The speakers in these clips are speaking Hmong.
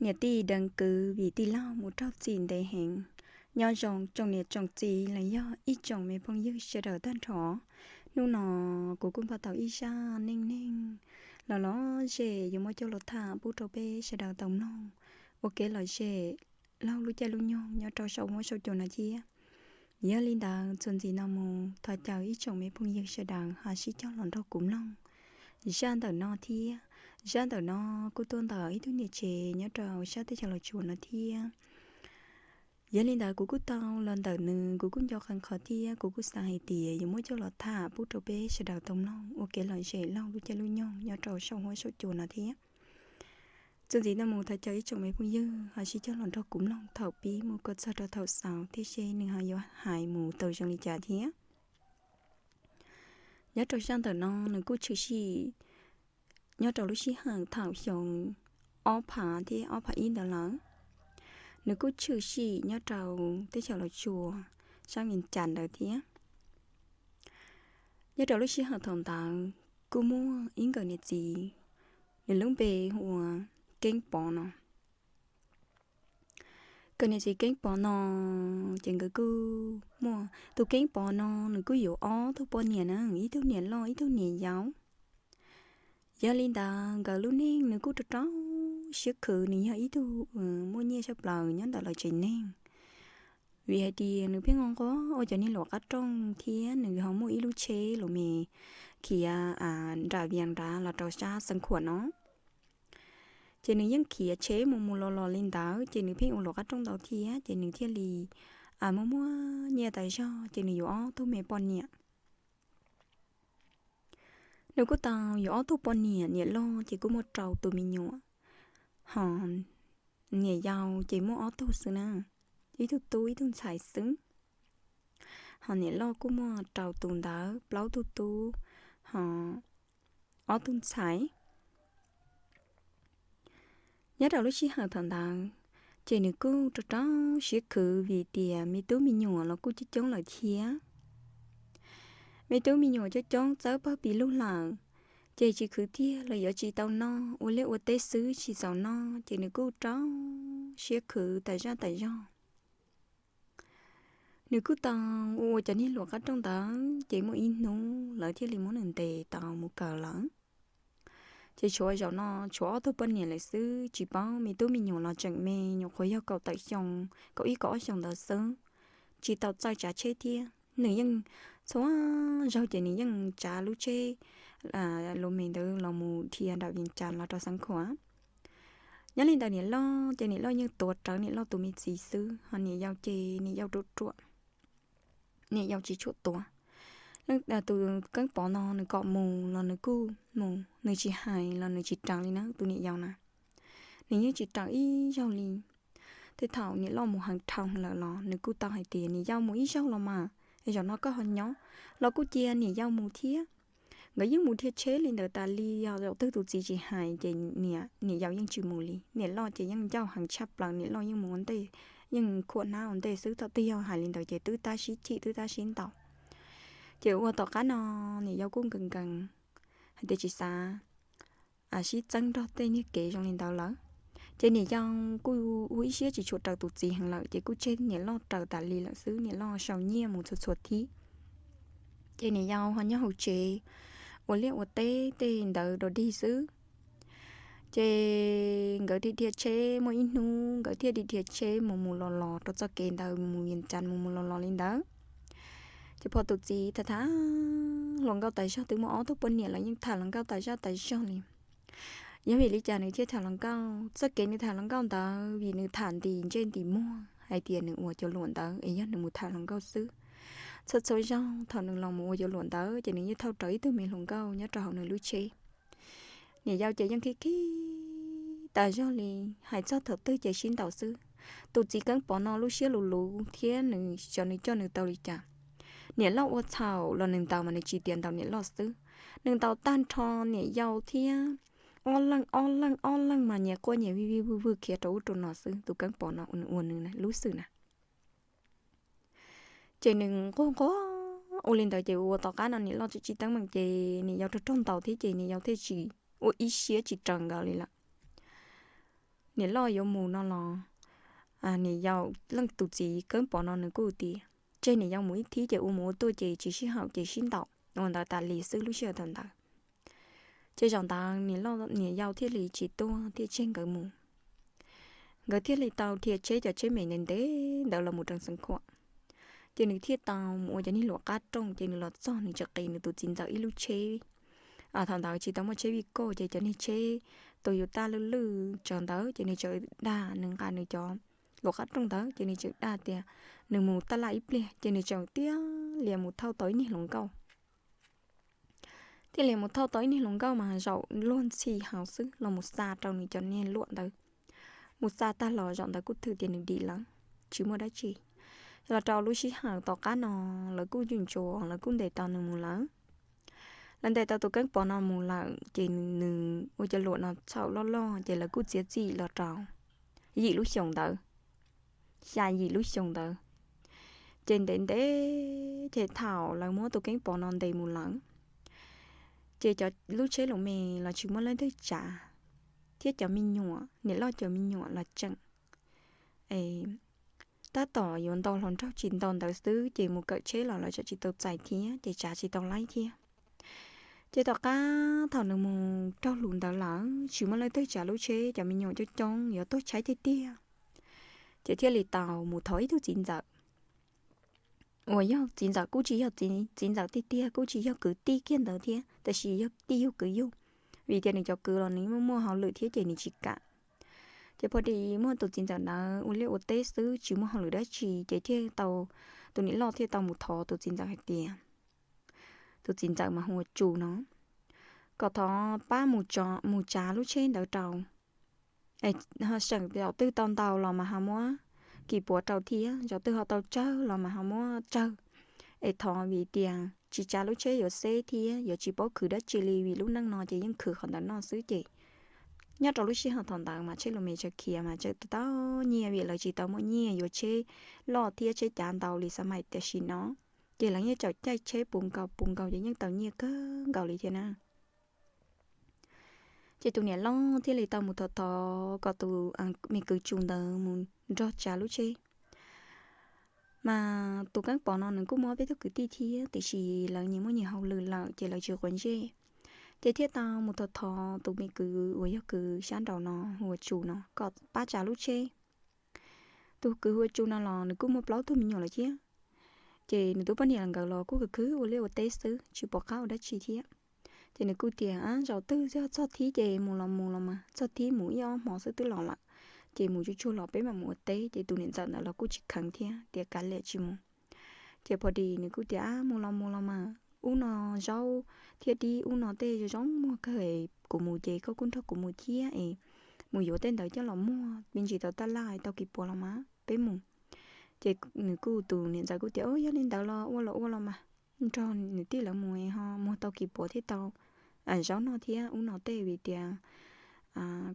Niam tij deev kwv vim tij laug mus raug txim ntev heev. Nyob zoo tsoom niam tsoom txiv los yog ib tsoom me phooj ywg sawv daws tag nrho. Hnub no kuv kuj npaj tau ib zaj neej neeg los lom zem yuav muab coj los tham pub rau peb sawv daws tau mloog ua kev lom zem laug lub caij lub nyoog nyob rau saum huab saum cua no thiab. Yog li ntawd txuas ntxiv no mus thov caw ib tsoom me phooj ywg sawv daws ho sib cog los nrog kuv mloog zaj ntawm no thiab. Zaj ntawm no kuj tuaj ntawm ib tug niam tsev nyob rau sab teb chaws Los Tsuas no thiab. Yog li ntawd kuv kuj tau los ntawm nws, kuv kuj nco qee qhov thiab kuv kuj xav hais tias yuav muab coj los tham pub rau peb sawv daws tau mloog ua kev lom zem laug lub caij lub nyoog nyob rau saum huab saum cua no thiab. Txuas ntxiv no mus thov caw ib tsoom me phooj ywg ho sib cog los nrog kuv mloog thaum pib mus kom txog rau thaum xaus thiab seb nws ho yuav hais mus tau zoo li cas thiab. Nyob rau zaj ntawm no nws kuj tshwm sim nyob rau lub sij hawm thaum xyoo ob phav thiab ob phav ib ntawd lawm. Nws kuj tshwm sim nyob rau teb chaws Los Tsuas, sab Vias Cas ntawd thiab. Nyob rau lub sij hawm thaum ntawd kuj muaj ib nkawm niam txiv, nws lub npe hu ua Keeb Pov no. Nkawm niam txiv Keeb Pov no ces nkawd kuj muaj, tus Keeb Pov no nws kuj yuav ob tug poj niam na, ib tug niam loj ib tug niam yau. Yog li ntawd nkawd lub neej nws kuj rau rau siab khwv, nws yog ib tug muaj nyiaj tshaj plaws nyob ntawm lawv tsev neeg. Vim hais tias nws pheej nquag nquag ua cov niag luam qab rooj thiab nws ho muaj ib lub tsheb los me khiav nram Vias nrad los rau sab Xeev Khuam no. Ces nws yeej khiav tsheb mus mus los los li ntawd ces nws pheej ua luam qab rooj ntau thiab ces nws thiaj li muaj muaj nyiaj tas zog ces nws yuav ob tug me poj niam. Nws kuj tau yuav ob tug poj niam, niam loj ces kuj muaj rau tus me nyuam, ho niam yau ces muaj ob tug xwb na, ib tug tub ib tug ntxhais xwb. Ho niam loj kuj muaj rau tus ntawd plaub tug tub, ho ob tug ntxhais. Nyob rau lub sij hawm thaum ntawd ces nws kuj rau rau siab khwv vim tias me tub me nyuam los kuj coob coob lawm thiab. Me tub me nyuam coob coob txawb pawg pis lug lawm, ces tsis khwv tiag los yuav tsis tau noj, ua liaj ua teb xwb tsis txaus noj ces nws kuj rau siab khwv tas zaj tas zog. Nws kuj tau ua ua cov niag luam qab rooj ntawd ces muaj ib hnub lawv thiaj li muab nws ntes tau mus kawm lawm. Ces tshuav zaum no tshuav ob tug poj niam lawm xwb, tsis paub me tub me nyuam los tseem me, nyuam qhuav yog kaum tawm xyoo, kaum ib kaum ob xyoos ntawd xwb, tsis tau txawj tsav tsheb thiab. Nws yeej txhua zaug ces nws yeej tsav lub tsheb lus me ntawd los mus dhia nram Vias Cas los rau Xeev Khuam. Nyob li ntawd niam loj ces niam loj yeej tuav rawv niam loj tus me txiv xwb, ho niam yau ces niam yau ruam ruam, niam yau tsis tshua tuav. Tus Keeb Pov no nws kom mus los nws kuj mus, nws tsis hais los nws tsis raws li na tus niam yau na. Nws yeej tsis raws ib zaug li. Tej thaum niam loj mus heev dhau lawm los nws kuj tau hais tias niam yau mus ib zaug los mas, zaum no koj ho nyob, los kuj cia niam yau mus thiab. Nkawd yeej mus dhia tsheb li ntawd tas li, yog zaum twg tus txiv tsis hais ces niam, niam yau yeej tsis mus li. Niam loj ces yeej ncauj heev tshaj plaws, niam loj yeej mus ua ntej, yeej khuam hnab ua ntej xwb, thaum twg yog hais li ntawd ces twb tab sib chim twb tab sib ntaus. Ces ua tom qab no niam yau kuj nkees nkees hais tias tsis xav sib txeeb nrog tej niag kev zoo li ntawd lawm. Ces niam yau kuj ua ib siab tsis tshua raws tus txiv heev lawm ces kuj tseg niam loj raws tas li lawm xwb, niam loj sau nyiaj mus txhua txhua thib. Ces niam yau ho nyob hauv tsev ua liaj ua teb tej ntawd dog dig xwb. Ces nkawd dhia dhia tsheb, muaj ib hnub nkawd thiaj dhia dhia tsheb mus mus los los rau txoj kev ntawd mus Vias Cas mus mus los los li ntawd. Ces pom tus txiv tham tham hluas nkauj tas zog, twb muaj ob tug poj niam los yeej tham hluas nkauj tas zaj tas zog li. Yog vim li cas nws thiaj tham hluas nkauj? Txoj kev nws tham hluas nkauj ntawd vim nws tham ntis ntsej ntis muag hais tias nws ua cov luam ntawd es yog nws mus tham hluas nkauj xwb. Txhua txhua zaug thaum nws los mus ua cov luam ntawd ces nws yeej thauj rawv ib tug me hluas nkauj nyob rau hauv nws lub tsheb. Niam yau ces yeej khib khib tas zog li. Hais txog thaum twg ces sib ntaus xwb. Tus txiv Keeb Pov no lub siab luv luv thiab nws xyov nws coj nws tau li cas. Niam loj ua txhaum los nws ntaus mas nws tsis tias ntaus niam loj xwb, nws ntaus tag nrho niam yau thiab ob leeg ob leeg ob leeg mas nyias quaj nyias vij vij vwj vwj khiav rau ub rau no xwb. Tus Keeb Pov no nws ua nws lub xwm na. Ces nws nquag nquag ua li ntawd ces ua tom qab no niam loj tsis tsis teeb meem ces niam yau raug raug ntaus thiab ces niam yau thiaj tsis ua ib siab tsis raws nkawd li lawm. niam loj yuav mus no los niam yau leej tus txiv Keeb Pov no nws kuj tias tseg niam yau mus ib thib ces ua mus ua tuaj ces tsis sib haum ces sib ntaus ua ntawd tas li xwb lub sij hawm thaum ntawd. Ces zaum ntawd niam yau thiaj li tsis tuaj thiaj tseg nkawd mus. Nkawd thiaj li tau dhia tsheb cov tsheb me ntev ntev ntawd los mus rau Xeev Khuam. Ces nws thiaj tau mus ua cov niag luam qab rooj ces nws los txog nws tseem qis nws tus txiv ntxawm ib lub tsheb. Thaum ntawd tsis tau muaj tsheb vij koj ces cov niag tsheb Toyota lwj lwj tsawv ntawd ces nws tseem dag, nws nqa nws cov luam qab rooj ntawd ces nws tseem dag tias nws mus taj laj ib pliag ces nws tseem tiag lias mus thauj tau ib niag hluas nkauj. Thiaj li mus thauj tau ib niag hluas nkauj mas zaum luag ntxhi hauv xwb los mus xa rau nws cov niag luam ntawd. Mus xa tag los zaum ntawd kuj thwm tias nws dim lawm, tsis muaj dab tsi. Los rau lub sij hawm tom qab no lawv kuj ntsuj ntsuav lawv kuj ntes tau nws mus lawm. Lawv ntes tau tus Keeb Pov no mus lawm ces nws ua cov luam no txhaum loj loj ces lawv kuj txiav txim los rau yim lub xyoos ntawd, xya yim lub xyoos ntawd. Ces ntev ntev ces thaum lawv muab tus Keeb Pov no ntes mus lawm ces cov lub tsheb lus me los tsis muaj leej twg tsav, thiab cov me nyuam, niam loj cov me nyuam los tseem tab tom yuav nto hluas nraug tsis nto ntawd xwb ces mus kawm tsheb los lawv tseem tsis tau txais thiab ces tsav tsis tau laib thiab. Ces tom qab thaum nws mus raug lus ntawd lawm tsis muaj leej twg tsav lub tsheb, cov me nyuam coob coob yuav tuag tshaib tiag tiag, ces thiaj li tau mus thov ib tug txiv ntxawm uas yog txiv ntxawm kuj tsis yog txiv ntxawm tiag tiag, kuj tsis yog kwv tij kiag ntawd thiab tab sis yog tij yug kwv yug, vim tias nws cov kwv los nws muaj muaj hauj lwm thiab ces nws tsis kam. Ces pom tias muaj tus txiv ntxawm ntawd ua liaj ua teb xwb tsis muaj hauj lwm dab tsi ces thiaj tau, tus niam loj thiaj tau mus thov tus txiv ntxawm hais tias, tus txiv ntxawm mas hu ua Tsu no, kom thov pab mus tsav lub tsheb ntawd rau seem zaum twg tau ntau los mas ho muab kis puav rau thiab, zaum twg ho tau tsawg los mas ho muab tsawg. Es thov vim tias tsis tsav lub tsheb yuav xeb thiab yuav tsis paub khwv dab tsi li vim lub neej no ces yeej khwv qhov ntawm no xwb ces nyob rau lub sij hawm thaum ntawd mas tsheb lus me tsav khiav mas tseem tau nyiaj vim lawv tsis tau muaj nyiaj yuav tsheb loj thiab tsheb cav ntau li xav mais tam sim no, ces lawv yeej tseem caij tsheb puv nkaus puv nkaus ces yeej tau nyiaj kawg nkaus li thiab na. Ces tus niam loj thiaj li tau mus thov thov kom tus me kwv Tsu ntawd mus nrog tsav lub tsheb. Mas tus Keeb Pov no nws kuj muaj peb tug kwv tij thiab tiam sis lawv nyias muaj nyias hauj lwm lawm ces lawv tsis quav ntsej. Ces thiaj tau mus thov thov tus me kwv uas yog kwv sab nraud no hu ua Tsu no kom pab tsav lub tsheb. Tus kwv hu ua Tsu no los nws kuj muaj plaub tug me nyuam lawm thiab. Ces nws tus poj niam nkawd los kuj khwv khwv ua liaj ua teb xwb tsis pom qab ua dab tsi thiab. Ces nws kuj tias zaum twg yog txog thib ces mus los mus los mas, txog thib mus ib ob hmo xwb twb los lawm, ces mus tsuag tsuag los peb mam mus ua teb. Ces tus niam ntxawm ntawd los kuj tsis kheev thiab tias kav liam tsis mus. Ces pom dis nws kuj tias mus los mus los mas, ub no zaub thiab dib ub no tej zoo muag kawg, kuv mus ces koj kuj nrog kuv mus thiab es mus yuav tej ntawd coj los muag me ntsis tau taj laj tau kis puas los mas peb mus. Ces nws kuj, tus niam ntxawm kuj tias yog li ntawd los ua los ua los mas, nrog nws tij lawv mus ho muag tau kis puas thiab tau zaub noj thiab ub no tej vim tias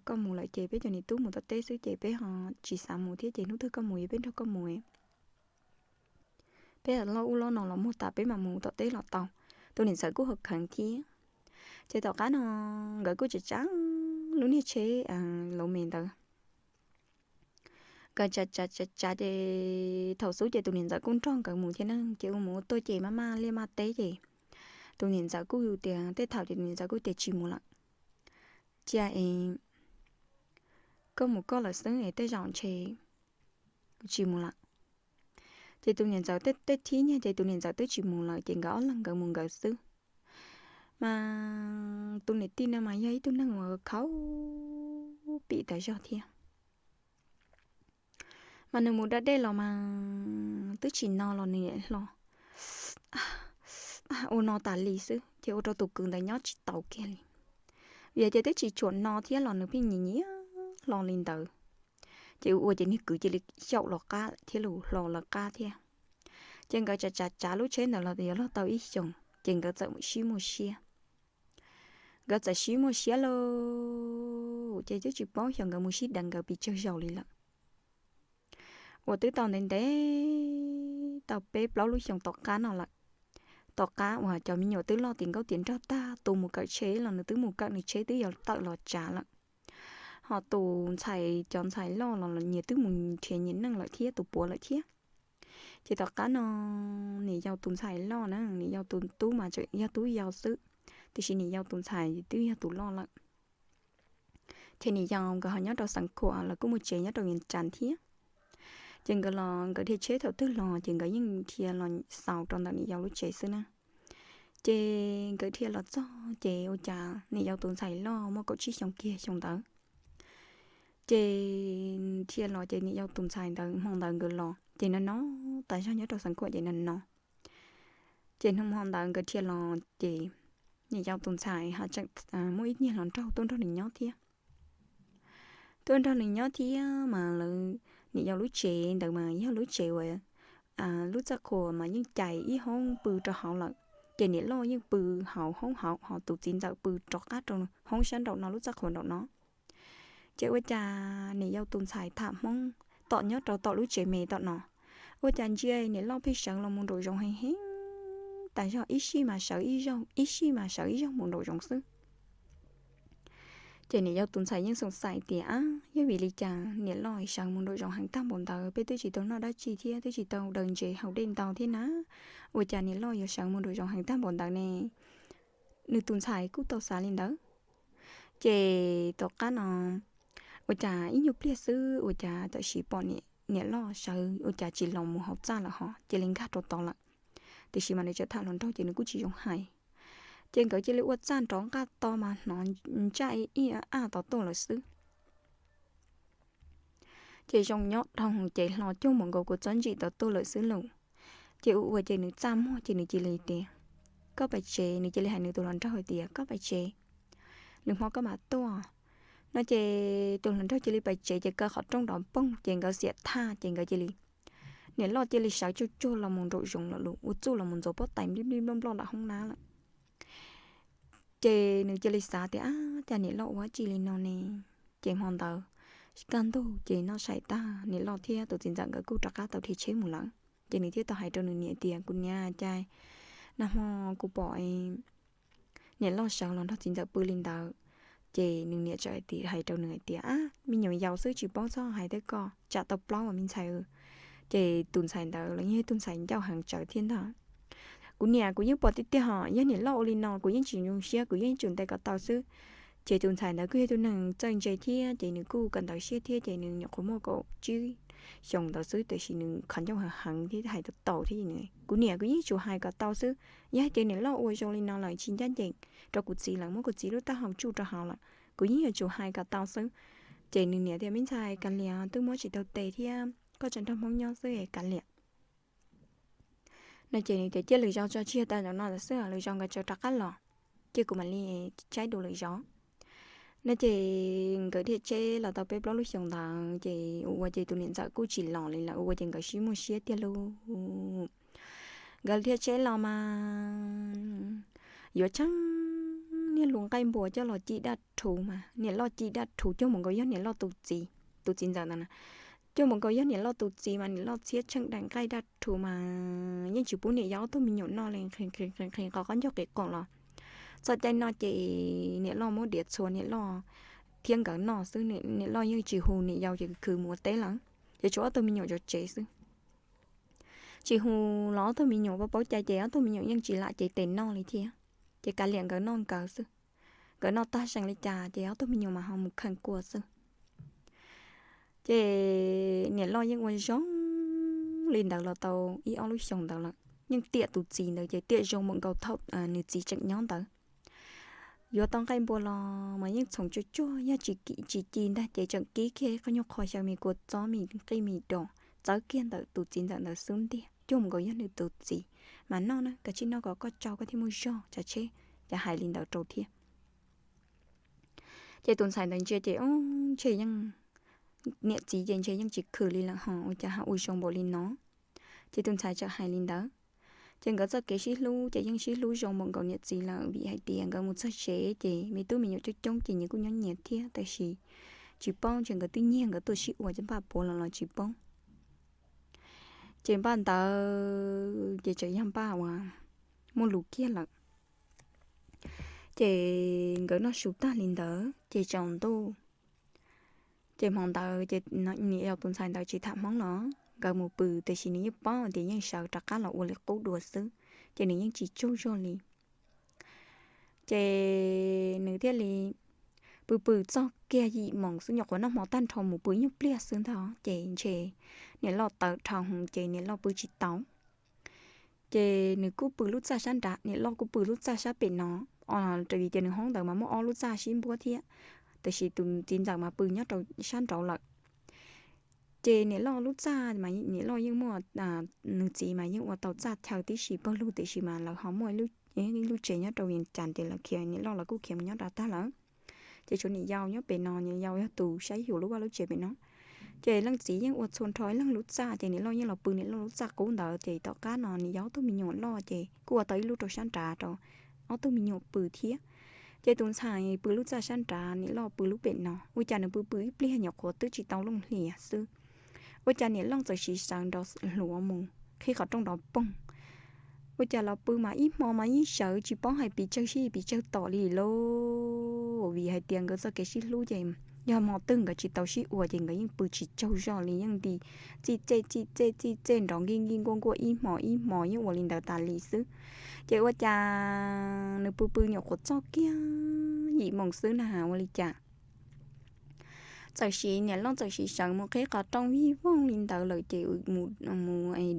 koj mus lawm ces peb cov niam tub mus tom teb xwb ces peb ho tsis xav mus thiab ces hnub twg koj mus es peb nrog koj mus, peb loj ub loj no los muag tas peb mam mus tom teb los tau. Tus niam ntxawm kuj ho kheev thiab. Ces tom qab no nkawd kuj tsav tsav lub niag tsheb lus me ntawd, nkawd tsav tsav tsav tsav ces thaum xub ces tus niam ntxawm kuj nrog nkawd mus thiab ne, ces ua mus ua tuaj ces maj maj liaj maj teb ces tus niam ntxawm kuj tias, tej thaum ces tus niam ntxawm kuj tias tsis mus lawm, cia es koj mus koj lawm xwb es tej zaum ntshe tsis mus lawm. Ces tus niam ntxawm tej thib niag ces tus niam ntxawm twb tsis mus lawm ces nkawd ob leeg nkawd mus nkawd xwb. Mas tus niam tij no mas yog ib tug neeg uas khaub pim tas zog thiab. Mas nws mus da dej los mas twb tsis no los nws hlo ua no tas li xwb ces ua rau tus kwv ntawd nyob tsis taus kiag li. Vim tias twb tsis tshua no thiab los nws pheej nyiam nyiam hlo li ntawd. Ces ua ua ces niag kwv cia li xyaum los qab thiab los hlo lawv qab thiab. Ces nkawd tsav tsav tsav lub tsheb ntawd los yuav luag tau ib xyoos ces nkawd txawm sib muaj siab. Nkawd txawm sib muaj siab lauj, ces twb tsis paub xyov nkawd mus sib deev nkawd pes tsawg zaus li lawm. Uas twb tau ntev ntev tau peb plaub lub xyoos tom qab no lawm. Tom qab uas cov me nyuam twb loj tiav nkauj tiav nraug tag, tus mus kawm tsheb los nws twb mus kawm nws tsheb twb yuav tawm los tsav lawm. Ho tus ntxhais, cov ntxhais loj los nyias twb mus nrhiav nyias neej lawm thiab, tus puav lawm thiab. Ces tom qab no niam yau tus ntxhais loj na, niam yau tus tub mas tseem yog tub yau xwb, tiam sis niam yau tus ntxhais twb yog tus loj lawm. Ces niam yau nkawd ho nyob rau Xeev Khuam, lawv kuj muaj tsev nyob rau Vias Cas thiab. Ces nkawd los nkawd dhia tsheb thaum twg los ces nkawd yeej dhia los xaus rau ntawm niam yau lub tsev xwb na. Ces nkawd dhia los txog ces ua cas niam yau tus ntxhais loj muaj kaum tsib xyoo kiag xyoo ntawd. Ces dhia los ces niam yau tus ntxhais ntawd hmo ntawd nkawd los ces no no, tas zog nyob rau Xeev Khuam ces no no. Ces hnub hmo ntawd nkawd dhia los ces niam yau tus ntxhais ho tseem muaj ib niag hluas nraug tuaj nrog nws nyob thiab. Tuaj nrog nws nyob thiab mas lawv, niam yau lub tsev ntawd mas yog lub tsev uas lub txaj qhua mas yeej cais ib hoob pw rau hauv lawm, ces niam loj yeej pw hauv hoob hauv, ho tus txiv ntxawm pw rov qab rau hoob sab nraum no lub txaj qhua nraum no. Ces ua cas niam yau tus ntxhais tham Hmoob tom nyob rau tom lub tsev me tom no, ua cas ntsia niam loj pheej sawv los mus nraum zoov heev heev, tas zog ib sij mas sawv ib zaug, ib sij mas sawv ib zaug mus nraum zoov xwb. Ces niam yau tus ntxhais yeej xoom xaim tias, ab, yog vim li cas niam loj sawv mus nraum zoov heev tag npaum ntawd, peb twb tsis tau noj dab tsi thiab twb tsis tau daws ntses haus dej ntau thiab na, ua cas niam loj yuav sawv mus nraum zoov heev tag npaum ntawd ne? Nws tus ntxhais kuj tau xav li ntawd. Ces tom qab no ua cas ib nyuag pliag xwb ua cas tam sim pom niam loj sawv ua cas tsis los mus hauv txaj lawm ho cia li nkag rau tod lawm. Tiam sis mas nws tseem tham hluas nraug ces nws kuj tsis zoo hais. Ces nkawd cia li ua txaj nrov nqaj to mas hnov ntsaj ib aj tod tuaj lawm xwb. Ces zoo nyob dhau ces hlo cuag npaum nkaus kuv txob ntsim tod tuaj lawm xwb lauj. Ces ua ua ces nws txaj muag ces nws cia li tias, koj pais tsev, nws cia li hais nws tus hluas nraug hais tias koj pais tsev, lwm hmo koj mam tuaj no. Ces tus hluas nraug cia li pais tsev ces kaw qhov rooj nrov poog ces nkawd xiam thaj ces nkawd cia li, niam loj cia li sawv tsuag tsuag los mus nraum zoov lawm, ua txuj los mus ntxuav pob tais nplij nplij nploj nploj nram hoob nab lawm. Ces nws cia li xav tias, ab, cas niam loj ua dab tsi li no ne? Ces hmo ntawd kaj ntug ces noj sai tag niam loj thiab tus txiv ntxawm nkawd kuj rov qab tau dhia tsheb mus lawm. Ces nws thiaj tau hais rau nws niam tias, kuv niam, cas nag hmo kuv pom niam loj sawv los nrog txiv ntxawm pw li ntawd. Ces nws niam txawm hais rau nws hais tias, ab, me nyuam yaus xwb tsis paub, txhob hais tej ko, tsam tau plaub ua me ntxhais. Ces tus ntxhais ntawd los yog ib tug ntxhais ncauj heev tsawv thiab ntag. Kuv niam, kuv yeej pom tiag tiag hos, yog niam loj ua li no kuv yeej tsis zoo siab, kuv yeej tsum ntes kom tau xwb. Ces tus ntxhais ntawd kuj yog tus neeg txawj ntse thiab ces nws kuj kawm ntawv siab thiab ces nws nyuam qhuav muaj kaum tsib xyoos ntawd xwb tiam sis nws qhov ncauj heev heev thiab hais tau tau thiab. Kuv niam, kuv yeej tsum hais kom tau xwb. Yog hais tias niam loj ua zoo li no lawm tsis ncaj ncees rau kuv txiv lawm, muab kuv txiv lub taub hau tsuj rau hauv lawm, kuv yeej yuav tsum hais kom tau xwb. Ces nws niam tias, me ntxhais, kav liam, twb muab tsis tau tes thiab, koj tseem nrog Hmoob nyob xwb es kav liam no. Ces nws tias, cia lwm zaus tso, tsis yog tas zaum no lawm xwb, lwm zaus nkawd tseem rov qab los, cia kuv mam li saib dua lwm zaus no. Ces nkawd dhia tsheb los tau peb plaub lub xyoos ntawd ces ua ua ces tus niam ntxawm kuj tsis los li lawm, ua ua ces nkawd sib muaj siab tiag lauj. Nkawd dhia tsheb los mas yuav tsheej niag lub nqaij npua coj los ci daj rhuv mas niam loj ci daj rhuv cuag npaum nkaus yog niam loj tus txiv, tus txiv ntxawm ntawd na, cuag npaum nkaus yog niam loj tus txiv mas niam loj txhiab tsheej daim nqaij daj rhuv mas yeej tsis pub niam yau ob tug me nyuam noj li, nqhis nqhis nqhis nqhis qhov qab ncauj qis qoom los. Txog caij noj ces niam loj muab diav txhua niam loj thiab nkawd noj xwb, niam loj yeej tsis hu niam yau ces khwv mus ua teb lawm, ces tshuav ob tug me nyuam tsev xwb. Tsis hu los ob tug me nyuam paub paub cai ces ob tug me nyuam yeej tsis lam cev tes noj li thiab, ces kav liam nkawd noj nkawd xwb. Nkawd noj tag zeeg li cas ces ob tug me nyuam mas ho mus kheej kua xwb. Ces niam loj yeej ua zoo li ntawd los tau ib ob lub xyoos ntawd lawm, yeej tiam tus txiv ntawd ces tiam zoo npaum nkaus thaum nws txiv tseem nyob ntawd. Yuav tau nqaij npua los mas yeej txhoov tsuag tsuag, yog tsis ci ntag ces tseem kib kiag qhov nyuag qho xyaw me kua txob me qij me dos txawb kiag ntawm tus txiv ntxawm ntawd xub ntiag, cuag nkaus yog nws tus txiv. Mas noj na, koj cia li noj kom koj tsau koj thiaj muaj zog, tsav tsheb, ces hais li ntawd rau thiab. Ces tus ntxhais ntawd ntsia ces ntshe yeej, niam txiv ces ntshe yeej tsis khwv li lawm ho ua cas ho ua zoo npaum li no. Ces tus ntxhais txawm hais li ntawd. Ces nkawd txoj kev sib hlub ces yeej sib hlub zoo npaum nkaus niam txiv lawm, vim hais tias nkawd mus txog tsev ces me tub me nyuam coob coob ces nyias kuj nyob nyias thiab, tab sis tsis paub, ntshe nkawd twb nyiag nkawd tuaj sib ua ces npaj puav los los tsis paub. Ces npaj ntawd ces tseem yog npaj uas muaj lus kiag lawm. Ces nkawd noj su tag li ntawd ces tsaus ntuj Ces hmo ntawd ces niam yau tus ntxhais ntawd tsis tham Hmoob los nkawd mus pw, tiam sis nws yeej paub tias yeej sawv rov qab los ua li qub dua xwb, ces nws yeej tsis tsaug zog li. Ces nws thiaj li pw pw txog kiag yim moos xwb, nyuam qhuav noj hmo tag nrho mus pw ib nyuag pliag xwb ntag, ces ntshe niam loj tawv dhau hwv ces niam loj pw tsis tau. Ces nws kuj pw lub txaj sab nrad, niam loj kuj pw lub txaj sab pem no, vim tias nws hoob ntawd mas muaj ob lub txaj sib npuab thiab, tiam sis tus txiv ntxawm mas pw nyob rau sab nraud lawm. Ces niam loj lub txaj, niam loj yeej muaj, nws txiv mas yeej ua tau txaj chaw tib si pawg lug, tiam sis mas lawv ho muaj ib lub tsev nyob rau Vias Cas ces lawv khiav, niam loj lawv kuj khiav mus nyob rau tag lawm. Ces tshuav niam yau nyob pem no, niam yau yog tus saib xyuas lub vaj lub tsev pem no. Ces leej txiv yeej ua txhua nrho ib leeg lub txaj, ces niam loj yeej los pw niam loj lub txaj qub ntawd, ces tom qab no niam yau ob tug me nyuam loj ces kuj ua tau ib lub rau sab nrad rau ob tug me nyuam pw thiab. Ces tus ntxhais pw lub txaj sab nrad, niam loj pw lub pem no. Ua cas nws pw pw ib pliag nyuam qhuav twb tsis tau looj hlias xwb, ua cas niam loj txawm siv sawv nrov hluav mus qhib qhov rooj nrov poog. Ua cas los pw mas ib hmo mas yeej sawv tsis paub hais pes tsawg sib pes tsawg tom li lauj, vim hais tias nkawd txoj kev sib hlub ces yog hmo twg nkawd tsis tau sib ua ces nkawd yeej pw tsis tsaug zog li, yeej nti txij txej txij txej txij txej nrov nkij nkij nkuaj nkuaj ib hmo ib hmo yeej ua li ntawd tas li xwb. Ces ua cas nws pw pw nyuam qhuav txog kiag yim moos xwb na, ua li cas txawm siv, niam loj txawm siv sawv mus qhib qhov rooj vij voog li ntawd lawm ces mus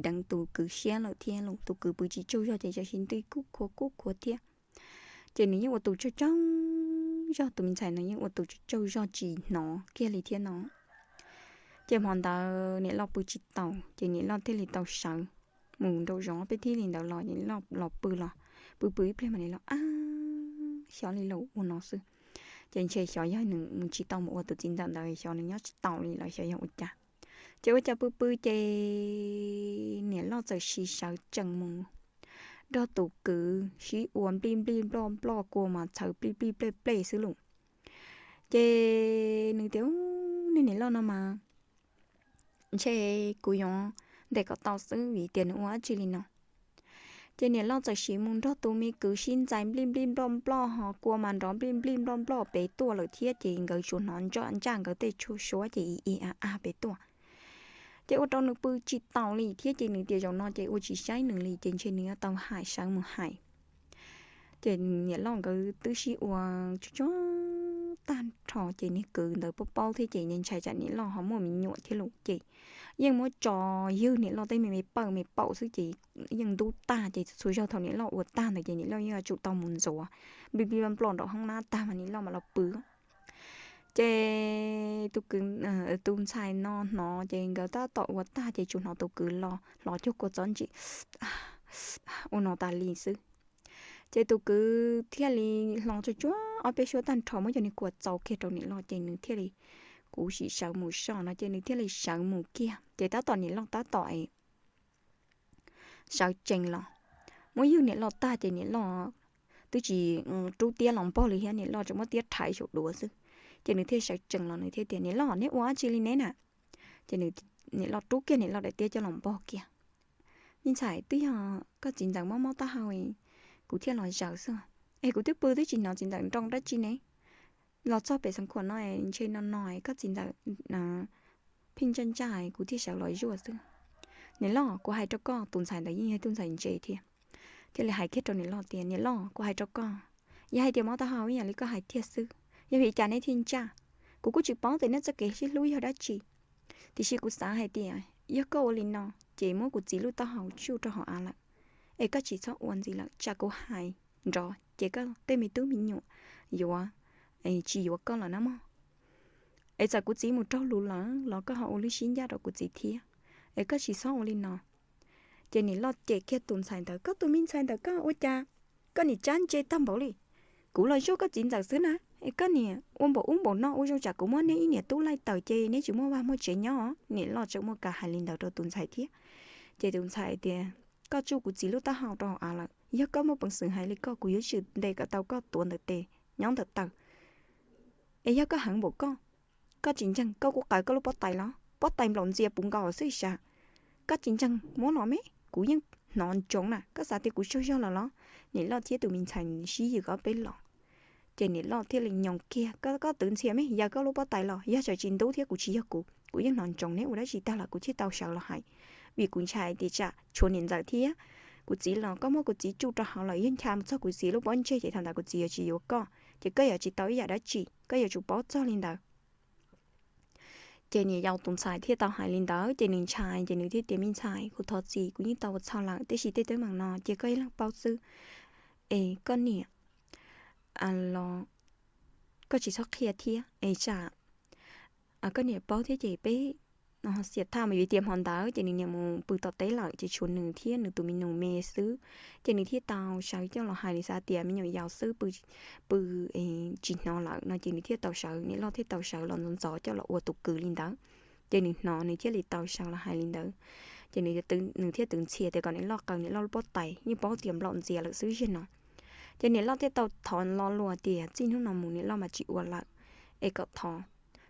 deev tus kwv siab lawm thiab los tus kwv pw tsis tsaug zog ces txawm siv nti kuj khuav kuj khuav thiab. Ces nws yeej ua tus tsaug tsaug zog, tus me ntxhais no yeej ua tus tsaug tsaug zog tsis hnov kiag li thiab no. Ces hmo ntawd niam loj pw tsis tau ces niam loj thiaj li tau sawv mus nraum zoov peb thiaj li ntawd los, niam loj los pw los, pw pw ib pliag mas niam loj ab, xyov li los ua no xwb. Ces ntshe xyov yog nws mus tsis tau mus ua tus txiv ntxawm ntawd, xyov nws nyob tsis tau li los xyov yog ua cas. Ces ua cas pw pw ces niam loj txawm siv sawv tsees mus nrog tus kwv sib ua nplij nplij nploj nploj kua mas txhawv plij plij plej plej xwb lauj. Ces nws tias, nej niam loj no mas ntshe kuv yuav ntes kom tau xwb vim tias nws ua dab tsi li no. Ces niam loj txawm siv mus nrog tus me kwv sib ntxais nplij nplij nploj nploj ho kua mas nrov nplij nplij nploj nploj pem tuaj lawm thiab ces nkawd tsuas hnov ntsaj nkawd tej tshuaj suab ces i i a a pem tuaj. Ces ua rau nws pw tsis taus li thiab ces nws tias zaum no ces ua tsis saib nws li ces ntshe nws yuav tau hais sawv mus hais. Ces niam loj nkawd twb sib ua tsuj tsuag tag nrho ces niag kwv ntawd paub paub thiab ces ntshai tsam niam loj ho muaj me nyuam thiab lauj ces yeej muab tso ywg niam loj tej me me pawj me paum xwb ces yeej ntub tag ces txhua zaug thaum niam loj ua tag ntawd ces niam loj yeej yuav tsum tau mus ntxuav nplij nplij nploj nploj nraum hoob nab tag mas niam loj mam los pw. Ces tus kwv, tus ntxhais no hnov ces nkawd tab tom ua tag ces tsuas hnov tus kwv los hlo cuag kua txob ntsim ua no tas li xwb. Ces tus kwv thiaj li hlo tsuj tsuag ob peb suab tag nrho muab cov niag kua txaus kiag rau niam loj ces nws thiaj li, kuv sim sawv mus so no ces nws thiaj li sawv mus kiag ces tab tom niam loj tab tom sawv tsees los, muab ywg niam loj tag ces niam loj twb tsis rub tiab los npog li thiab, niam loj tseem muab tiab rhais saum duav xwb. Ces nws thiaj sawv tsees los nws thiaj tias, niam loj, neb ua dab tsi li neb na? Ces niam loj rub kiag niam loj daim tiab coj los npog kiag. Me ntxhais, twb yog koj txiv ntxawm mob mob taub hau kuv thiaj los zaws xwb. Es kuv twb pw twb tsis hnov txiv ntxawm nroo dab tsi ne. Los txog pem xeev khuam no ntshe no no koj txiv ntxawm pheej ntsaj ntsaj kuv thiaj sawv los zuaj xwb. Niam loj, kuv hais rau koj, tus ntxhais ntawd yeej yog tus ntxhais ntse thiab, thiaj li hais kiag rau niam loj tias, niam loj, kuv hais rau koj, yog hais tias mob taub hau ib yam li koj hais tiag xwb, yog vim li cas neb thiaj ntsaj? Kuv kuj tsis paub tias neb txoj kev sib hlub yog dab tsi, tiam sis kuv xav hais tias yog koj ua li no ces muab kuv txiv lub taub hau tsuj rau hauv av lawm. Es koj tsis txhob ua ntxiv lawm, tsam kuv hais nrov ces koj tej me tub me nyuam yuav tsis yuav koj lawm na mog. Es txawm kuv txiv mus raug lus lawm los koj ho ua lub siab ncaj rau kuv txiv thiab. Es koj tsis txhob ua li no. Ces niam loj cem kiag tus ntxhais ntawd, koj tus me ntxhais ntawd koj ua cas koj niam tsab ntse tag npaum li. Kuv los zuaj koj txiv ntxawm xwb na, es koj niam ua npaum ub npaum no ua zoo tsam kuv muab neb ib niam tub laij tawm ces neb tsis muaj vaj muaj tsev nyob. Niam loj tseem muaj kas hais li ntawd rau tus ntxhais thiab. Ces tus ntxhais tias, koj tsuj kuv txiv lub taub hau rau hauv av lawm, yog koj muaj peev xwm hais li koj kuv yuav tsum ntes kom tau koj tuav ntawm tes nyob ntawm taw. Es yog koj heev npaum koj, koj tsis ntseeg koj kuj qaws koj lub pob tais los, pob tais nplaum ntxias puv nkaus xwb sav. Koj tsis ntseeg muab los me, kuv yeej hnov ntsoov na, koj xav tias kuv tsaug zog lawm los? Niam loj thiab tus me ntxhais sib yws ob peb los, Ces niam loj thiaj li nyoos kiag, koj twv ntxhias me, yawg koj lub pob tais los yog tsam tsis ntub thiab kuv tsis yog kuv, kuv yeej hnov ntsoov neb ua dab tsi tag los kuv thiaj tau sawv los hais, vim kuv ntshai tias tsam tshuav niam ntxawm thiab kuv txiv los koj muab kuv txiv tsuj rau hauv lawm yog ncha mus txog kuv txiv lub pob ntseg ces thaum ntawd kuv txiv yuav tsis yuav koj ces koj yuav tsis tau ib yam dab tsi, koj yuav tsum paub txog li ntawd. Ces niam yau tus ntxhais thiaj tau hais li ntawd ces nws ntshai ces nws thiaj tias me ntxhais, kuv thov txim, kuv yeej tau ua txhaum lawm tiam sis tej teeb meem no cia koj ib leeg paub xwb. Es koj niam los koj tsis txhob qhia thiab es tsam koj niam paub thiab ces peb xiam thaj mas yuav tias hmo ntawd ces nws niam mus pw tom teb lawm ces tshuav nws thiab nws tus me nus me xwb. Ces nws thiaj tau sawv coj los hais li xav tias me nyuam yaus xwb pw tsis hnov lawm no ces nws thiaj tau sawv, niam loj thiaj tau sawv los ntxov ntxov coj los ua tus kwv li ntawd. Ces nws hnov nws thiaj li tau sawv los hais li ntawd. Ces nws thiaj twv ntxhias tias kom niam loj qaws niam loj lub pob tais, yeej paub tias nplaum ntxias lawm xwb ziag no. Ces niam loj thiaj tau thov lo lus tias txij hnub no mus niam loj mas tsis ua lawm, es kom thov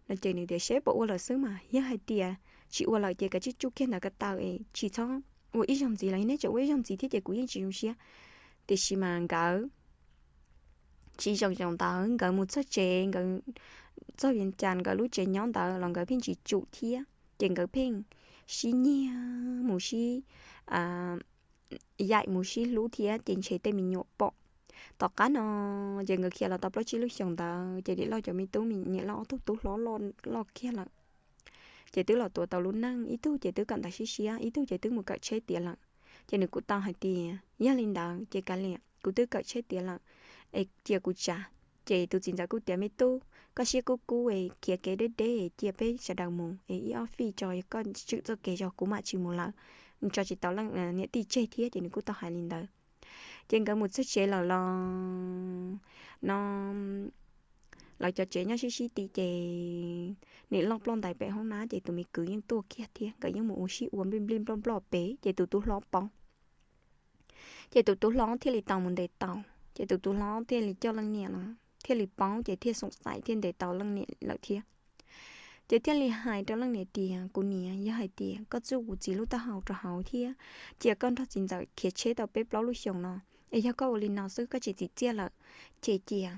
no ces nws tias seb puas ua lawm xwb mas yog hais tias tsis ua lawm ces kav tsij tsuj kiag ntawd ko taw es tsis txhob ua ib zaug ntxiv los yog neb tseem ua ib zaug ntxiv thiab ces kuv yeej tsis zoo siab. Tiam sis mas nkawd tsis zoo zaum ntawd nkawd mus txog tsev, nkawd txog Vias Cas nkawd lub tsev nyob ntawd los nkawd pheej tsis tsum thiab ces nkawd pheej sib nyiag mus sib yaim mus sib hlub thiab ces ntshe tej me nyuam pom. Tom qab no ces nkawd khiav los tau plaub tsib lub xyoos ntawd ces niam loj cov me tub, niam loj ob tug tub hlob loj kiag lawm. Ces twb los tuav tau lub neej, ib tug ces twb kawm ntawv siab siab, ib tug ces twb mus kawm tsheb tiav lawm. Ces nws kuj tau hais tias yog li ntawd ces kav liam, kuv twb kawm tsheb tiav lawm es cia kuv tsav. Ces tus txiv ntxawm kuj tias me tub, koj siab kub kub es khiav kev deb deb es cia peb sawv daws mus es ib ob fij tso, koj tswm txoj kev zog kuv mam tsis mus lawm, tso tsis tau leej niam tij tseg thiab. Ces nws kuj tau hais li ntawd. Ces nkawd mus txog tsev lawm los no lawv cov tsev nyob sib sib tid ces niam loj ploj ntais pem hoob nab ces tus me kwv yeej tuaj kiag thiab nkawd yeej mus ua sib ua nplij nplij nploj nploj pem ces tus tub hlob paub. Ces tus tub hlob thiaj li tau mus ntes tau, ces tus tub hlob thiaj li coj leej niam los thiaj li paub ces thiaj xoom xaim thiaj ntes tau leej niam lawm thiab. Ces thiaj li hais rau leej niam tias kuv niam, yog hais tias koj txuj kuv txiv lub taub hau rau hauv thiab cia koj nrog txiv ntxawm khiav tsheb tau peb plaub lub xyoos no, es yog koj ua li no xwb koj tsis txim txiaj lawm, ces cia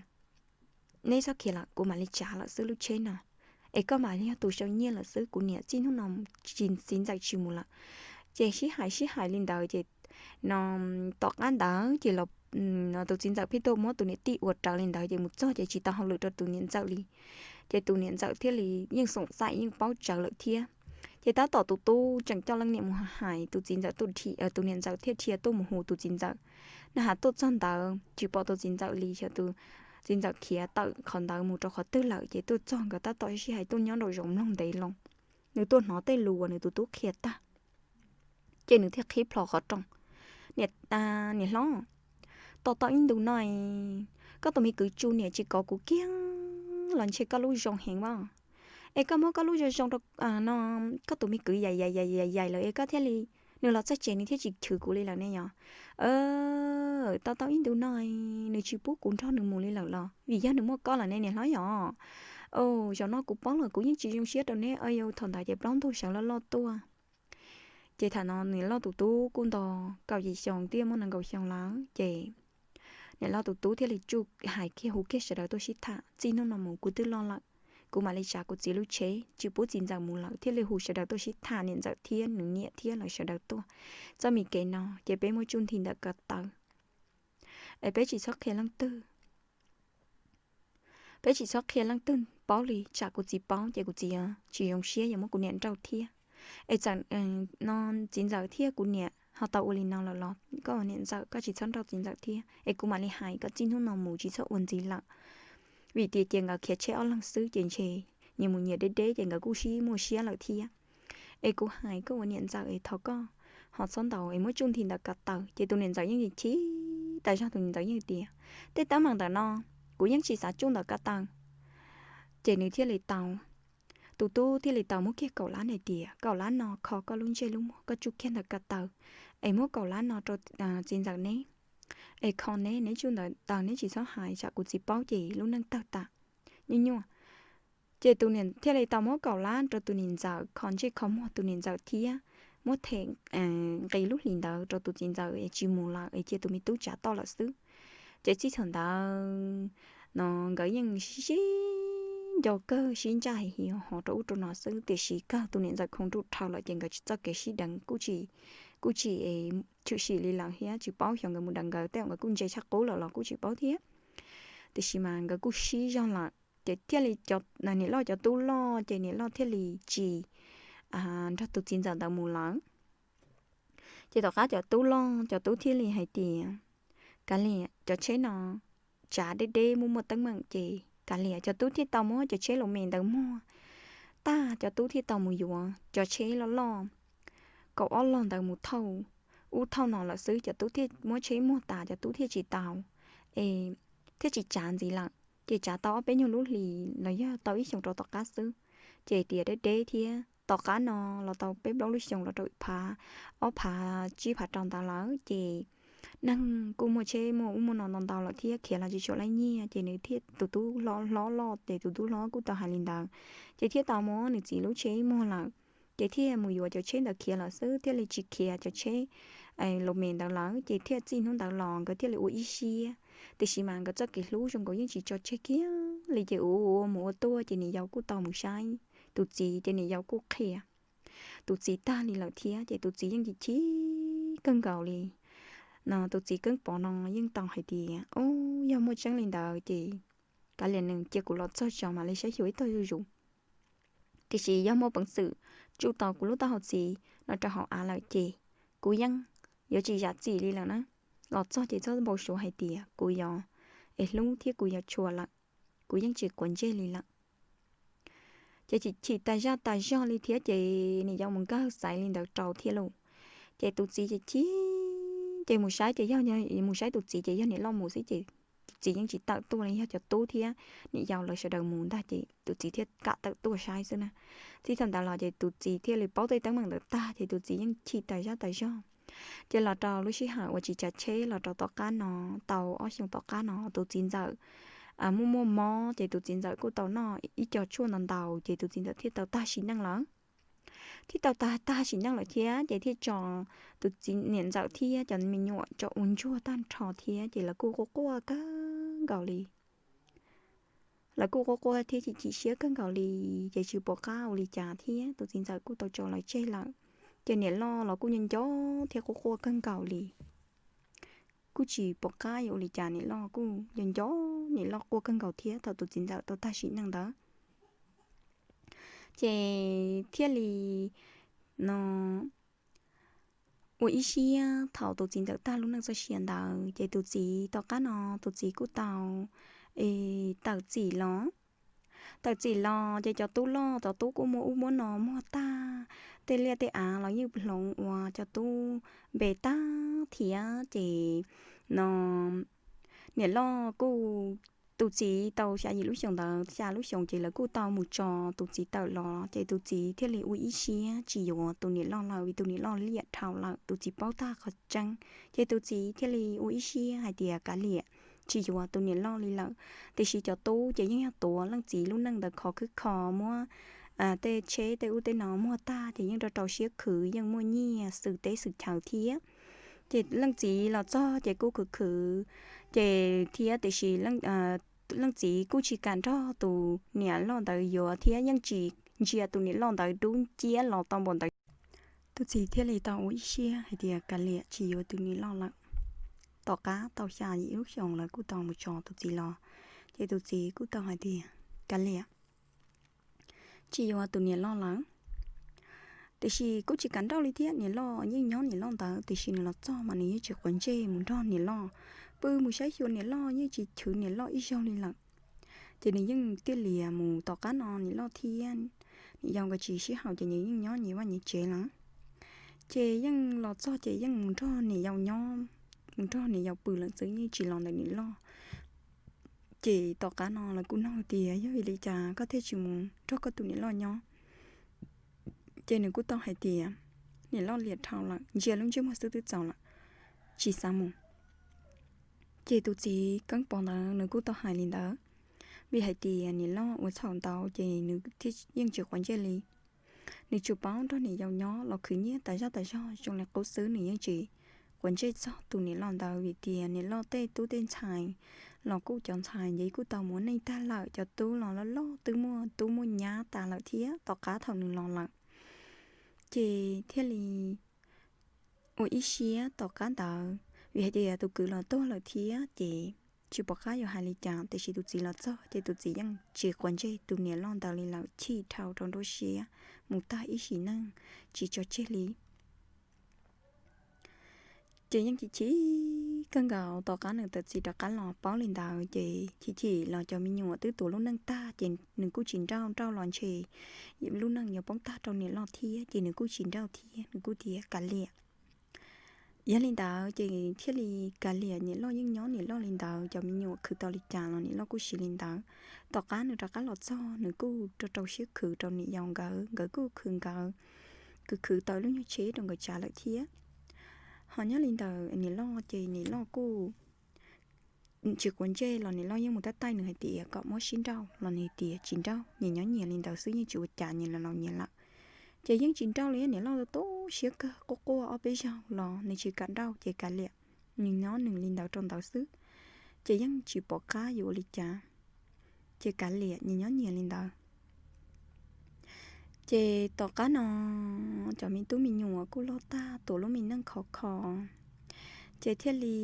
neb txhob khiav lawm kuv mam li tsav lawm xwb lub tsheb no, es koj mam li yog tus sau nyiaj lawm xwb, kuv niam txij hnub no txiv ntxawm tsis mus lawm. Ces sib hais sib hais li ntawd ces no tom qab ntawd ces tus txiv ntxawm pheej tuaj muab tus niam tij ua rawv li ntawd ces mus txog ces tsis tau hauj lwm rau tus niam ntxawm li. Ces tus niam ntxawm thiaj li yeej xoom xaim yeej paub tsawv lawm thiab. Ces tab tom tus tub tseem coj leej niam mus hais tus txiv ntxawm, tus niam ntxawm thiaj dhia tuaj mus hu tus txiv ntxawm. Nws has tuaj txog ntawd tsis pom tus txiv ntxawm li, xyov tus txiv ntxawm khiav tawm qhov ntawd mus rau qhov twg lawm ces tuaj txog nkawd tab tom sib hais tuaj nyob nraum zoov mloog ntev loo. Nws tuaj hnov tej lus uas nws tus tub qhia tag ces nws thiaj qhib plho qhov rooj. Niam hlob, tos tau ib ntus no koj tus me kwv Tsu niam tsis kov kuv kiag los ntshe koj lub zoo heev mas, es koj muab koj lub zoo zoo rau no, koj tus me kwv yaim yaim yaim yaim lawm es koj thiaj li, nws los txog tsev nws thiaj tsis chwv kuv li lawm ne yom. Tos tau ib ntus no nws tsis pub kuv nrog nws mus li lawm los vim yog nws muaj koj lawm ne niam hlob yom. Zaum no kuv paub lawm kuv yeej tsis zoo siab rau neb, thaum ntawd ces plaub ntug sawv loj loj tuaj. Ces thaum no niam loj tus tub kuj nto kaum yim xyoo thiab muaj nees nkaum xyoo lawm ces niam loj tus tub thiaj li tsuj hais kiag hu kiag sawv daws tuaj sib tham, txij hnub no mus kuv twb loj lawm, kuv mam li tsav kuv txiv lub tsheb tsis pub txiv ntxawm mus lawm, thiaj li hu sawv daws tuaj sib tham, niam ntxawm thiab nws niam thiab lawv sawv daws tuaj. Txoj me kev no ces peb muab tsuj nthi ntawm ko taw es peb tsis txhob qhia leej twg. Peb tsis txhob qhia leej twg paub li, tsam kuv txiv paub ces kuv txiv tsis zoo siab yuav muab kuv niam nrauj thiab. Es txawm no txiv ntxawm thiab kuv niam ho tau ua li no lawm los koj niam ntxawm koj tsis txhob nrauj txiv ntxawm thiab es kuv mam li hais kom txij hnub no mus tsis txhob ua ntxiv lawm. Vim tias cia nkawd khiav tsheb ob leeg xwb ces ntshe nyias mus nyias deb deb ces nkawd kuj sib muaj siab lawm thiab. Es kuv hais koj ua niam ntxawm es thov koj ho txhob ntaus es muab tsuj nthi ntawm ko taw. Ces tus niam ntxawm yeej chim tas zog, tus niam ntxawm yeej tias tej teeb meem ntawm no kuv yeej tsis xav tsuj ntawm ko taw. Ces nws thiaj li tau, tus tub thiaj li tau muab kiag kaum lab na tias kaum lab no kho koj lub ntsej lub muag koj tsuj kiag ntawm ko taw, es muab kaum lab no rau txiv ntxawm neb, es kho neb, neb tsuj ntawm taw neb tsis txhob hais tsam kuv txiv paub ces lub neej tawg tas. Nyuaj nyuaj. Ces tus niam thiaj li tau muab kaum lab rau tus niam ntxawm kho ntsej kho muag tus niam ntxawm thiab muab them nqi lub hlis ntawd rau tus txiv ntxawm es tsis mus lawm es cia tus me tub tsav toj lawm xwb. Ces txij thaum ntawd no nkawd yeej sib sib nco kawg, sib ntsaj hos rau ub rau no xwb, tiam sis kawg tus niam ntxawm khoom nruj dhau lawm ces nkawd txoj kev sib deev kuj tsis, kuj tsis tshwm sim li lawm thiab, tsis paub xyov nkawd mus deev nkawd tej, nkawd kuj ntse tshaj qub lawm los kuj tsis paub thiab. Tiam sis mas nkawd kuj sib zog lawm ces thiaj li niam loj cov tub loj ces niam loj thiaj li tsis nrog tus txiv ntxawm ntawd mus lawm. Ces tom qab cov tub loj cov tub thiaj li hais tias, Kav liam, cov tsheb no tsav deb deb muaj muaj teeb meem, ces kav liam. Cov tub thiaj tau muab cov tsheb los me ntawd muag tag, cov tub thiaj tau mus yuav cov tsheb loj loj kaum ob log ntawd mus thauj ub thauj no lawm xwb. Cov tub thiaj muab tsheb muag tas, cov tub thiaj tsis tau, es thiaj tsis tsav ntxiv lawm. Ces tsav tau ob peb nyuag lub hlis los yog tau ib xyoos rau tom qab xwb, ces tias deb deb thiab. Tom qab no los tau peb plaub lub xyoos los rau phav, ob phav tsib phav rau ntawd lawm, ces neeg kuj muaj tsheb muaj ub muaj no ntau ntau lawm thiab, khiav los tsis tshua laib nyiaj, ces nws thiaj, tus tub hlob hlob loj ces tus tub hlob kuj tau hais li ntawd, ces thiaj tau muab nws txiv lub tsheb muag lawm. Ces thiaj mus yuav cov tsheb ntawd khiav lawm xwb, thiaj li tsis khiav cov tsheb los me ntawd lawm, ces thiaj txij hnub ntawd los nkawd thiaj li ua ib siab. Tiam sis mas nkawd txoj kev hlub zoo nkaus yeej tsis tso tseg kiag li, ces ua ua mus ua tuaj ces niam yau kuj tau mus saib tus txiv, ces niam yau kuj qhia tus txiv tag li lawm thiab, ces tus txiv yeej chim chim kawg nkaus li. No tus txiv Keeb Pov no yeej tau hais tias, Ob, yog muaj tseeb li ntawd ces kav liam, nws cia kuv los txog tso mam li saib xyuas ib tog zuj zus. Tiam sis yog muaj peev xwm tsuj tau kuv lub taub hau txiv no rau hauv av lawm ces kuv yeej yuav tsis zam txim li lawm na. Los txog ces txhob npau suav hais tias kuv yuav es hlub thiab kuv yuav tshua lawm, kuv yeej tsis quav ntsej li lawm. Ces chim chim tas zaj tas zog li thiab, ces niam yau mus nkag xaiv li ntawd rau thiab lauj. Ces tus txiv ces chim, ces mus saib ces yog, mus saib tus txiv ces yog niam loj mus xwb, ces tus txiv yeej tsis tawm tuaj li, yog cov tub thiab niam yau lawv sawv daws mus ntag ces tus txiv thiaj kam tawm tuaj saib xwb na. Txij thaum ntawd los ces tus txiv thiaj li paub tej teeb meem ntawd tag, ces tus txiv yeej chim tas zaj tas zog. Ces los rau lub sij hawm uas tsis tsav tsheb los rau tom qab no, tau ob xyoos tom qab no tus txiv ntxawm muaj muaj mob, ces tus txiv ntxawm kuj tau noj ib co tshuaj ntau ntau, ces tus txiv ntxawm thiaj tau tag sim neej lawm. Thiaj tau tag tag sim neej lawm thiab, ces thiaj tso tus txiv niam ntxawm thiab cov me nyuam tso ua ntsuag tag nrho thiab, ces lawv kuj quaj quaj kawg nkaus li. Lawv kuj quaj quaj thiab chim chim siab kawg nkaus li, ces tsis pom qab ua li cas thiab, tus txiv ntxawm kuj tau tso lawv tseg lawm. Ces niam loj los kuj nco nco thiab quaj quaj kawg nkaus li. Kuj tsis pom qab yuav ua li cas, niam loj kuj nco nco, niam loj quaj kawg nkaus thiab thaum tus txiv ntxawm tau tag sim neej ntawd. Ces thiaj li no ua ib siab thaum tus txiv ntxawm tag lub neej txoj sia ntawd, ces tus txiv tom qab no tus txiv kuj tau tawm txim los. Tawm txim los ces cov tub loj cov tub kuj muaj ub muab no muag tag, tej liaj tej av los yeej hloov ua cov tub npe tag thiab. Ces no niam loj kuj, tus txiv tau xya yim lub xyoos ntawd, xya lub xyoos ces lawv kuj tau mus tso tus txiv tawm los, ces tus txiv thiaj li ua ib siab tsis yuav tus niam loj lawm, vim tus niam loj liam dhau lawm, tus txiv paub tag qhov tseeb. Ces tus txiv thiaj li ua ib siab hais tias kav liam, tsis yuav tus niam loj li lawm. Tiam sis cov tub ces yeej yog tuav leej txiv lub neej ntawd khov khwb kho, muab tej tsheb tej ub tej no muag tag, ces yeej rau rau siab khwv, yeej muaj nyiaj xwm teb xwm chaw thiab. Ces leej txiv los txog ces kuj khwv khwv, ces thiab tiam sis leej txiv kuj tsis kam nrog tus niam loj ntawd yuav thiab yeej tsis ntsia tus niam loj ntawd dub nciab los tau npaum ntawd. Tus txiv thiaj li tau ua ib siab hais tias kav liam, tsis yuav tus niam loj lawm. Tom qab tau xya yim lub xyoos lawv kuj tau mus tso tus txiv los, ces tus txiv kuj tau hais tias kav liam, tsis yuav tus niam loj lawm. Tiam sis kuj tsis kam nrauj li thiab, niam loj yeej nyob niam loj ntawd, tiam sis nws los txog mas nws yeej tsis quav ntsej mus nrog niam loj, pw mus saib xyuas niam loj, yeej tsis chwv niam loj ib zaug li lawm. Ces nws yeej tiaj lias mus tom qab no niam loj thiab niam yau nkawd tsis sib haum ces nws yeej nyob nyias vaj nyias tsev lawm. Ces yeej los txog ces yeej mus nrog niam yau nyob, mus nrog niam yau pw lawm xwb, yeej tsis los ntawm niam loj. Ces tom qab no lawv kuj nug tias yog vim li cas koj thiaj tsis mus nrog koj tus niam loj nyob. Ces nws kuj tau hais tias niam loj liam dhau lawm, ntsia lub ntsej muag xwb twb txaus lawm, tsis xav mus. Ces tus txiv keeb pov ntawd nws kuj tau hais li ntawd, vim hais tias niam loj ua txhaum ntau ces nws yeej tsis quav ntsej li. Nws tsuas paub nrog niam yau nyob los khwv nyiaj tas zog tas zog zoo li qub xwb, nws yeej tsis quav ntsej txog tus niam loj ntawd, vim tias niam loj tej tub tej ntxhais los kuj cov ntxhais ces kuj tau mus ua neej tag lawm, cov tub los loj loj twb muaj tub muaj nyab tas lawm thiab tom qab thaum nws los lawm. Ces thiaj li ua ib siab tom qab ntawd, vim hais tias tus kwv los tuag lawm thiab ces tsis pom qab yuav hais li cas, tiam sis tus txiv los txog ces tus txiv yeej tsis quav ntsej tus niam loj ntawd li lawm, chim dhau rau nruab siab mus tag ib sim neej tsis tso tseg li. Ces yeej chim chim kawg nkaus, tom qab nws tus txiv rov qab los paub li ntawd ces chim chim los cov me nyuam twb tuav lub neej tag ces nws kuj tsis nrauj, nrauj los ntshe lub neej yuav poob tag rau niam loj thiab ces nws kuj tsis nrauj thiab, nws kuj tias kav liam. Yog li ntawd ces thiaj li kav liam, niam loj yeej nyob niam loj li ntawd, cov me nyuam khwv tau li cas los niam loj kuj siv li ntawd. Tom qab nws rov qab los txog nws kuj rau rau siab khwv rau niam yau nkawd, nkawd kuj khwv nkawd, khwv khwv tau lub nyuag tsheb rau nkawd tsav lawm thiab. Ho nyob li ntawd niam loj ces niam loj kuj tsis quav ntsej los niam loj yeej mus tab taij nws hais tias kom muab sib nrauj los nws tias tsis nrauj, nyias nyob nyias li ntawd xwb yeej tsis ua cas, nyias los laus nyias lawm. Ces yeej tsis nrauj li, niam loj tu siab kawg, quaj quaj ob peb zaug los nws tsis kam nrauj ces kav liam, nws nyob nws li ntawd rau ntawd xwb. Ces yeej tsis pom qab yuav ua li cas, ces kav liam nyias nyob nyias li ntawd. Ces tom qab no cov me tub me nyuam kuj loj tag, tuav lub me neej khov kho, ces thiaj li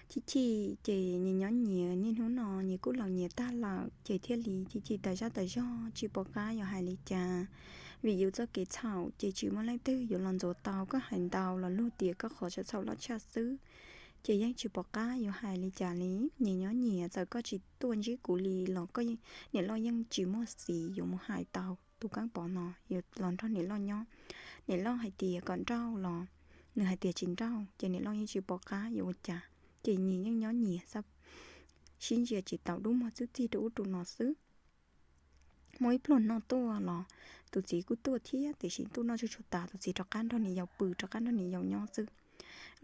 chim chim ces nyias nyob nyias, niaj hnub no nyias kuj laus nyias tag lawm ces thiaj li chim chim tas zaj tas zog tsis pom qab yuav hais li cas. Vim yus txoj kev txhaum ces tsis muaj leej twg yuav los ntxuav tau, koj hais ntau los luag tias koj qhov txhaum loj tshaj xwb. Ces yeej tsis pom qab yuav hais li cas li, nyias nyob nyias, txawm koj tsis tuaj ntsib kuv li los koj, niam loj yeej tsis muaj xiv yuav mus hais tau tus Keeb Pov no yuav los nrog niam loj nyob. Niam loj hais tias kom nrauj los nws hais tias tsis nrauj, ces niam loj yeej tsis pom qab yuav ua cas, ces nyias yeej nyob nyias, sib ntsia tsis tau, dub muag txwb txig rau ub rau no xwb. Muaj ib pluag noj tuaj los tus txiv kuj tuaj thiab, tiam sis tuaj noj tsuj tsuag tas tus txiv rov qab nrog niam yau pw, rov qab nrog niam yau nyob xwb.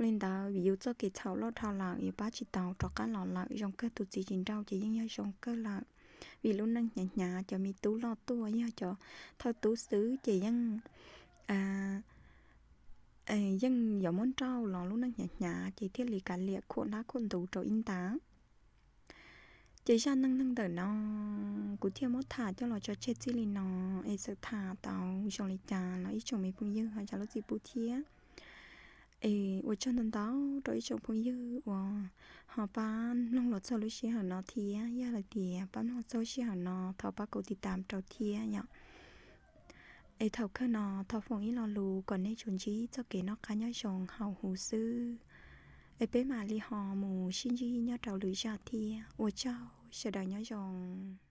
Li ntawd vim yus txoj kev txhaum loj dhau lawm, yus pab tsis tau, rov qab los lawm. Zoo kawg tus txiv tsis nrauj ces yeej yog zoo kawg lawm, vim lub neej hnyav hnyav, cov me tub loj tuaj yog cov thawj tub xwb ces yeej yeej yuav muab nrauj los lub neej hnyav hnyav ces thiaj li kav liam khuam ntab khuam ntuv rau ib nta. Ces zaj neej neeg ntawm no kuv thiaj muab tham coj los tso tseg txij li no, es txawm tham tau zoo li cas los ib tsoom me phooj ywg ho zam lub txim pub thiab. Es ua tsaug ntau ntau rau ib tsoom phooj ywg uas ho pab mloog los txog lub sij hawm no thiab, yog hais tias pab mloog txog sij hawm no thov pab kaum tiv tam rau thiab yom. Es thaum kawg no thov foom ib lo lus kom nej tsuas ntsib txoj kev noj qab nyob zoo hauv huv xwb. Es peb mam li ho mus sib ntsib nyob rau lwm zaj thiab, ua tsaug, sawv daws nyob zoo.